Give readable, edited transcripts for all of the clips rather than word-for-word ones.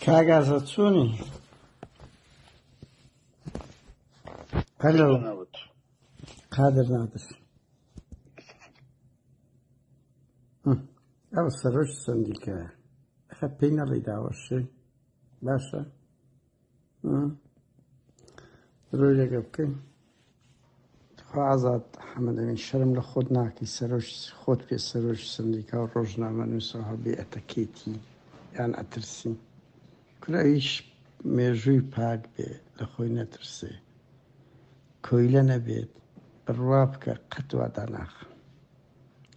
کاک ئازاد چۆنی؟ هەلۆ ناوت قادر نادر ئەو سەرۆکی سەندیکایە ئەخە پێی نەڵێی داوەشێ باشە درۆی لەگە بکەین خوا ئازاد حەمەدەمین شەرم لە خۆت ناکەی سەرۆک خۆت پێ سەرۆکی سەندیکا و ڕۆژنامەنووسەوە بێ ئەتەکێتی یان ئەترسی کورە ئەویش مێژووی پاک بێ لە خۆی نەترسێ کۆیلە نەبێت بڕوا بکە قەت وا داناخەم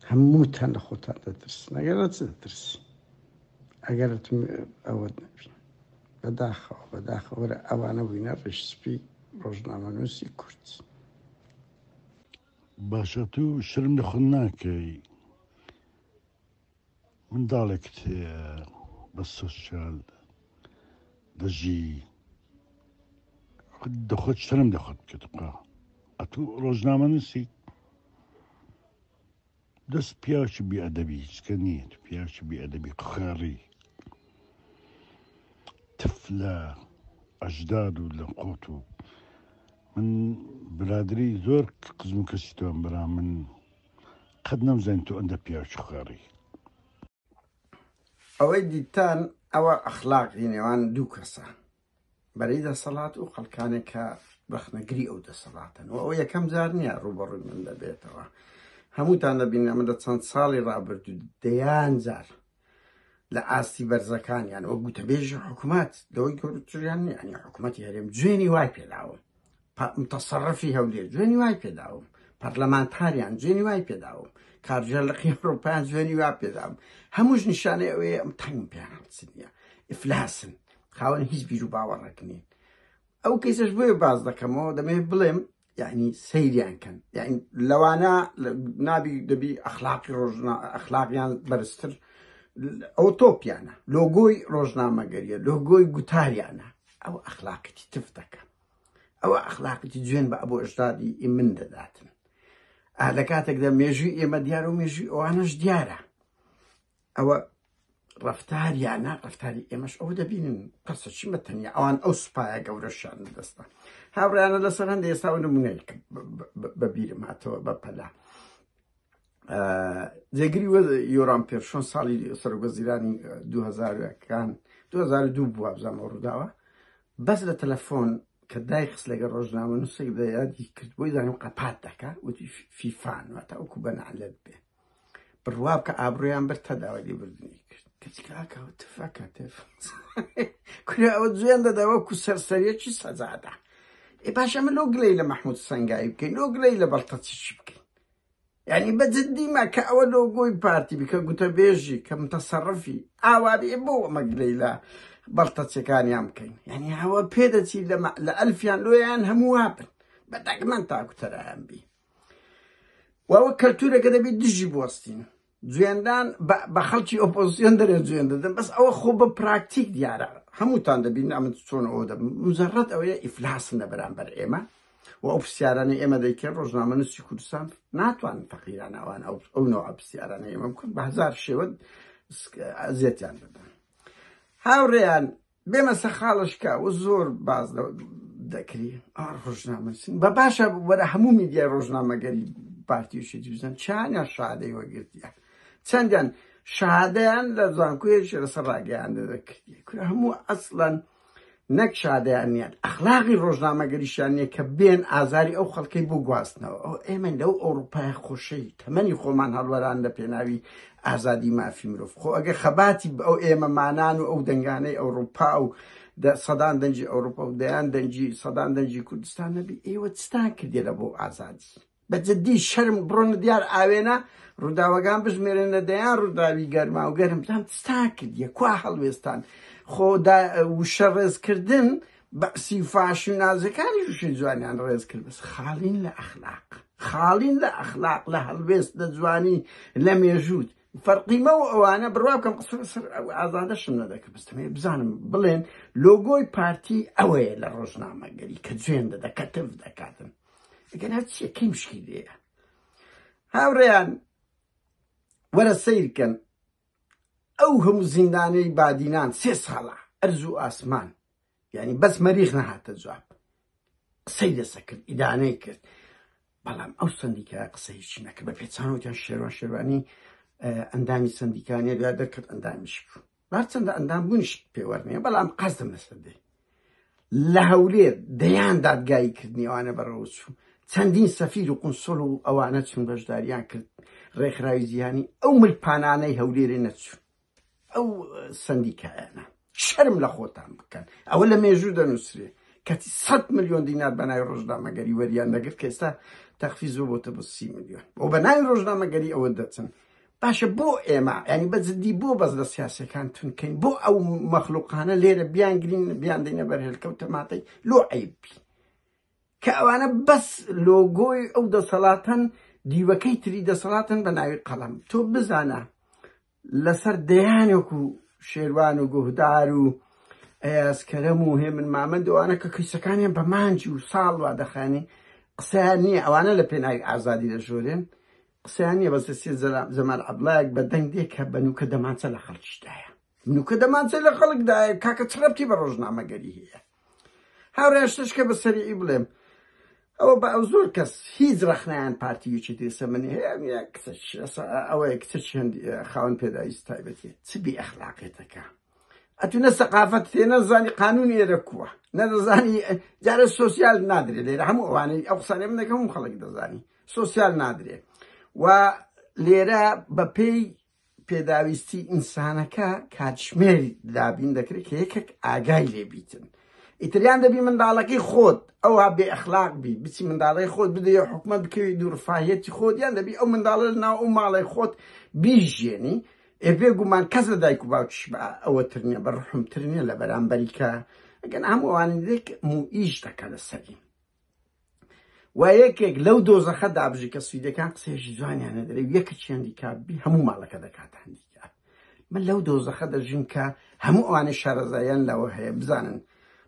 هەمووتان لە خۆتان دەترسن ئەگەر لە چ دەترسی ئەگەر ئەوەت نەبی بەداخەوە بەداخەوە وەرە ئەوانە بووینە ڕیش سپی ڕۆژنامەنووسی کورد. باشە تو شرم لە خۆت ناکەی منداڵێکت هەیە بە سۆشیال دەژی دەخۆت شرم لە خۆت بکە تقا ئەتو ڕۆژنامە نووسی دەست پیاوکی بی ئەدەبی هیچکە نییە تو پیاوکی بی ئەدەبی قخێڕی تف لە ئەژداد و لە قۆت و من برادری زۆر قزم و کەسی تۆم برا من قەت نەمزانی تۆ ئەندە پیاوکی خوێڕی. ئەوەی دیتان ئەوە ئەخلاقی نێوان دوو کەسە بەرەی دەسەڵات و خەڵکانێک کە ڕەخنەگری ئەو دەسەڵاتن و ئەو یەکەم جار نییە ڕووبەڕووی من دەبێتەوە هەمووتان دەبین ئەمە لە چەند ساڵی ڕابردوو دەیان جار لە ئاستی بەرزەکانیان وەک گوتەبێژی حکوومەت لەوەی گەورەتریان نییە یعنی حکوومەتی هەرێم جوێنی وای پێداوم متەسەڕفی هەولێر جوێنی وای پێداوم پەرلەمانتاریان جوێنی وای پێداوم کارگێڕ لقی ئەوروپایان جوێنی وا پێداوم هەمووش نیشانەی ئەوەیە ئەم تەنگم پێیان هەڵچنیە ئیفلاسن خاوەن هیچ بیر و باوەڕێک نین ئەو کەیسەش بۆیە باز دەکەمەوە دەمەوێت بڵێم یعنی سەیریان کەن یعنی لەوانە نابی دەبی ئەخلاقی ڕۆژنا ئەخلاقیان بەرزتر ئەو تۆپیانە لۆگۆی ڕۆژنامەگەریە لۆگۆی گوتاریانە ئەو ئەخلاقیتی تف دەکەن ئەوە ئەخلاقیتی جوێن بە ئەبۆ ئەژدادی ئی من دەداتن ئا لە کاتێکدا مێژووی ئێمە دیارە و مێژووی ئەوانەش دیارە ئەوە ڕفتاریانە ڕفتاری ئێمەش ئەوە دەبینن قەسە چیمە تەنیا ئەوان ئەو سوپایە گەورەشیان دەستە هاوڕیانە لەسەر هەندێک ئێستا و نمونەیەک بە بیرم هاتەوە بە پەلە جێگری یۆران پێرشۆن ساڵی سەرۆکوەزیرانی 2000ەکان 2002 بووە بزانم ئەو ڕووداوە بەس لە تەلەفۆن کە دایخست لەگەڵ ڕۆژنامە نووسێک بە یادی کرد بۆی زانیم قەپات دەکا وتی فیفان واتە ئەو بەنعلەت بێ بڕوا بکە ئابڕویان برد تا داوای لێبوردنی کرد کەچی کاکە تفەکە تف کورە ئەوە جوێن دەدا وەکو سەرسەریەکی سەجادە ئێ باشە ئەمە لۆ گلەی لە مەحمود سەنگاوی بکەین لۆ گلەی لە بەڵتەچیی بکەین یعنی بە جدی ما کە ئەوە لۆگۆی پارتی بکە گوتەبێژی کە متەسەڕفی ئاوا بێ بۆ ئەمە گلەی لە بەڵتەچەکانیان بکەین یعنی ئەوە پێدەچی لە ئەلفیان لۆیان هەموو وابن بە دەگمەن تاکوتەرایان بی وەوە کەلتورێکە دەبی دژی بوەستین جوێندان بە خەڵکی ئۆپۆزیسیۆن دەرێن جوێن دەدەن بەس ئەوە خۆ بە پراکتیک دیارە هەمووتان دەبین ئەمن چۆن ئەوە دەبم مجرد ئەوەیە ئیفلاسن لە بەرامبەر ئێمە و ئەو پرسیارانەی ئێمە دەیکەن ڕۆژنامەنووسی کوردستان ناتوان فەقیران ئەوان ئەو ئەو نەوە پرسیارانە ئێمە بکەن بە هەزار شێوە ئەزیەتیان دەدەن هاوڕێیان بێمە سەر خاڵشکە و زۆر باز دەکری ڕۆژنامەنووسین بە باشە وەرە هەموو میدیای ڕۆژنامەگەری پارتی و شێتی بزن چیانیان شادەی وەگرتیە چەندیان شادەیان لە زانکۆیەکی لەسەر ڕاگەیاندە دەکردی کورە هەموو ئەسڵەن نەک شادەیان نییە ئەخلاقی ڕۆژنامەگەریشیان نییە کە بێن ئازاری ئەو خەڵکەی بۆ گواستنەوە ئەو ئێمە لەو ئەوروپای خۆشەی تەمەنی خۆمان هەڵوەران لە پێناوی ئازادی مافی مرۆڤ خۆ ئەگەر خەباتی ئەو ئێمەمانان و ئەو دەنگانەی ئەوروپا و سەدان دەنگی ئەوروپا و دەیان دەنگی سەدان دەنگی کوردستان نەبی ئێوە چتان کردێ لە بۆ ئازادی بە جدی شەرم بڕۆنە دیار ئاوێنە ڕووداوەکان بژمێرن لە دەیان ڕووداوی گەرما و گەرم بزان چتان کردیە کوا هەڵوێستان خۆ وشە ڕێزکردن بەعسی فاشی و نازەکانی وشەی جوانیان ڕێز کرد بەس خاڵین لە ئەخلاق خاڵین لە ئەخلاق لە هەڵوێست لە جوانی لە مێژووت فەرقیمە و ئەوانە بڕوا بکەم قسە لەسەر ئەو ئازادەشم نەدەکرد بەس دەمەوێت بزانم بڵێن لۆگۆی پارتی ئەوەیە لە ڕۆژنامەگەری کە جوێن دەدە کە تف دەکاتن ئەگەر چیە کەی مشکیلەیە هاوڕێیان وەرە سەیرکەن ئەو هەموو زیندانەی بادینان سێ ساڵە ئەرز و ئاسمان یعنی بەس مەریخ نەهاتە جواب قسەی لەسە کرد ئیدانەی کرد بەڵام ئەو سندیکای قسە هیچی نەکرد بە پێچانەوەتیان شێروان شێروانی ئەندامی سندیکانیە دوای دەرکرد ئەندامیش بوو هەرچەندە ئەندام بوونیش پێوەر نییە بەڵام قەزم لەسەر دێ لە هەولێر دەیان دادگایی کردنی ئەوانە بەڕێوە چوو چەندین سەفیر و قونسڵ و ئەوانە چون بەشداریان کرد ڕێکخراوی جیهانی ئەو ملپانانەی هەولێرێ نەچوو ئەو سندیکایانە شەرم لە خۆتان بکەن ئەوە لە مێژوو دەنووسرێ کەچی 100 میلیۆن دینار بە ناوی ڕۆژنامەگەری وەریان دەگرت کە ئێستا تەخفیز بۆ بۆتە بۆ 30 میلیۆن بۆ بە ناوی ڕۆژنامەگەری ئەوە دەچن باشە بۆ ئێمە ینی بە جدی بۆ بەس لە سیاسەکان تونکەین بۆ ئەو مەخلوقانە لێرە بیانگرین بیاندەینە بەر هێلکە و تەماتەی لۆ عیب بی کە ئەوانە بەس لۆگۆی ئەو دەسەڵاتەن دیوەکەی تری دەسەڵاتن بە ناوی قەڵەم تۆ بزانە لەسەر دەیانێک و شێروان و گوهدار و ئەیاز کەرەم و هێمن مامەند ئەوانە کە کەیسەکانیان بە مانج و ساڵ وا دەخانی قسەیان نییە ئەوانە لە پێناوی ئازادی دەژۆرێن قسەیان نییە بەس سێ جەمال عەبدوڵایەک بە دەنگ دێ کە بە نوکە دەمانچە لە خەڵکیشدایە نوکە دەمانچە لە خەڵکدایە کاکە چ ڕەبتی بە ڕۆژنامەگەری هەیە هاوڕێیان شتێک کە بە سەریعی بڵێم ئەوە بە ئەو زۆر کەس هیچ ڕەخنەیان پارتی یەکێتی لەسەر من هەیە ئەمە کچە ئەوەیە کچە چەند خاوەن پێداویست تایبەتیە چ بێ ئەخلاقێتەکە ئەتو نە سەقافەت تێ نەزانی قانون ئێرە کووە نەدەزانی جارە سۆسیال نادرێت لێرە هەموو ئەوانەی ئەو قسانەی من دەکەم هەموو خەڵک دەزانی سۆسیال نادرێ و لێرە بەپێی پێداویستی ئینسانەکە کاتژمێر دابین دەکرێت کە یەکێک ئاگای لێ بیتن ئیتریان دەبی منداڵەکەی خۆت ئەوها بێ ئەخلاق بی بچی منداڵی خۆت بدەیە حکومەت بکەوی دوو ڕفاهیەتی خۆت یان دەبی ئەو منداڵە ناو ئەو ماڵی خۆت بیژێنی ئێ بێگومان کەس لە دایک و باوکیش بە ئەوە تر نییە بە ڕحمتر نییە لە بەرامبەری کە ئەگەن هەموو ئەوانە دێک موئیش دەکە لەسەری و یەکێک لەو دۆزەخە دابژی کە سویدەکان قسەیەکی جوانیان دەرێ یەکێکیان دیکە بی هەموو ماڵەکە دەکات هەندیکە من لەو دۆزەخە دەژیم کە هەموو ئەوانەی شارەزایان لەوە هەیە بزانن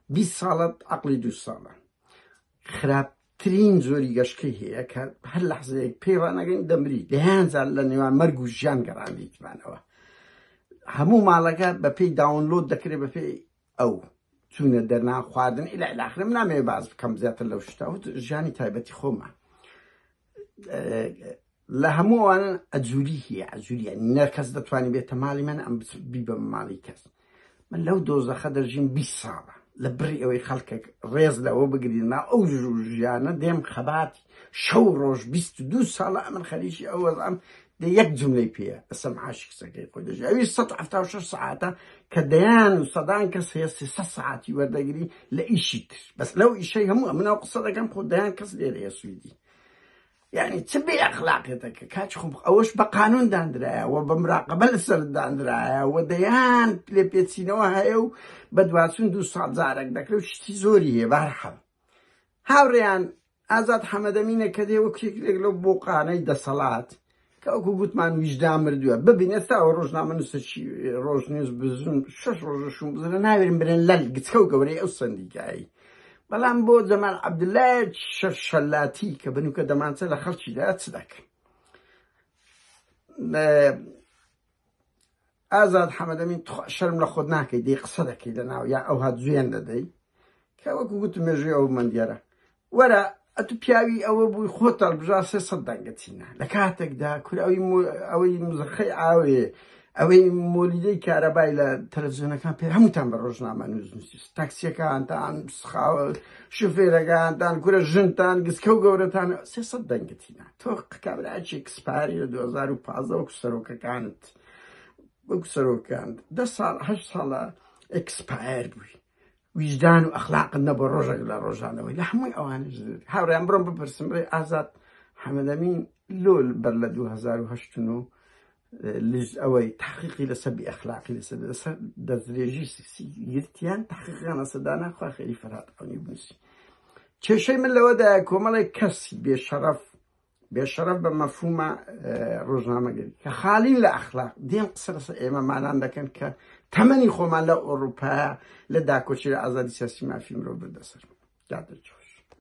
20 ساڵت عقلی دو ساڵە خراپترین زۆری گەشکەی هەیە کە هەر لەحزەیەک پێی ڕانەگەین دەمری دەیان جار لە نێوان مەرگ و ژیان گەڕاندیتمانەوە هەموو ماڵەکە بەپێی داونلۆد دەکرێت بەپێی ئەو چوونە دەرنان خواردن ئیلا ئیلاخرم نامەوێ باس بکەم زیاتر لەو شتە ژیانی تایبەتی خۆمە لە هەموو ئەوانە ئەجووری هەیە ئەجووریە نە کەس دەتوانانی بێتە ماڵی من ئەم بی بە ماڵی کەس من لەو دۆزەخە دەژیم 20 ساڵە لە بڕی ئەوەی خەڵکێک ڕێز لەوە بگرین نا ئەو ژیانە دێم خەبات شەو ڕۆژ 22 ساڵە ئەمن خەریکی ئەو وەزعم دە یەک جملەی پێیە ئەسە معاشی کچەکەی خۆی دەژی ئەوی 176 سەعاتە کە دەیان و سەدان کەس هەیە 300 سەعاتی وەردەگری لە ئیشی تر بەس لەو ئیشەی هەموو ئەمن ئەو قسە دەکەم خۆ دەیان کەس لێرەیە سویدی یعنی چ بێ ئەخلاقێتەکە کاچ خۆم ئەوەش بە قانون دانرایە و بە مراقبە لەسەر دانرایە و دەیان لێپێچینەوە هەیە و بەدواچون دوو ساڵ جارێک دەکرێت و شتی زۆری هەیە بەهەرحاڵ هاوڕێیان ئازاد حەمەدەمینە کە دێ وەک یەکێک لەو بۆقانەی دەسەڵات کە وەکو گوتمان ویژدان مردووە ببین ئێستا ئەوە ڕۆژنامە نووسەکی ڕۆژنیوز بزن شەش ڕۆژە شوم بزنە ناوێرن برێن لەل گچکە و گەورەی ئەو سەندیکایی بەڵام بۆ جەمال عەبدولایە شەلاتی کە بنوکە دەمانچە لە خەڵکیدا چ دەکەن ئازاد حەمەدەمین تخوا شەرم لە خۆت ناکەی دەی قسە دەکەی لە ناو یا ئەوها جوێن دەدەی کە وەکو گوتم مێژووی ئەو مەندیارە وەرە ئەتو پیاوی ئەوە بووی خۆت هەڵبژار 300 دەنگت هینا لە کاتێکدا کورە ئەوی ئەوەی مزەخەی ئاوێ ئەوەی مۆلیدەی کارەبای لە تەلەڤزیۆنەکان پێ هەمووتان بە ڕۆژنامە نووس تاکسیەکانتان شوفێرەکانتان کورە ژنتان گسکە و گەورەتان 300 دەنگت هینا تۆ کابراکی ئێکسپایەری لە 2015 وەکو سەرۆکەکانت وەکو سەرۆکەکانت دە ساڵ هەشت ساڵە ئێکسپایەر بووی ویژدان و ئەخلاقت نەبوو ڕۆژێک لە ڕۆژانەوەی لە هەمووی ئەوانش هاوڕێیان بڕۆم بپرسم بڵێ ئازاد حەمەدەمین لۆ بەر لە 2008 لژ ئەوەی تحقیقی لەسەر بی ئەخلاقی لەسەر لەسەر دەستدرێژی سکسی گرتیان تحقیقیان لەسەر دانا خوا خێری فەرهاد عەونی بنووسی کێشەی من لەوەدایە کۆمەڵێک کەسی بێشەرەف بێشەرەف بە مەفهومە ڕۆژنامەگەری کە خاڵین لە ئەخلاق دێن قسە لەسەر ئێمەمانان دەکەن کە تەمەنی خۆمان لە ئەوروپایە لە داکۆکی لە ئازادی سیاسی مافی مرۆڤ بردە سەر.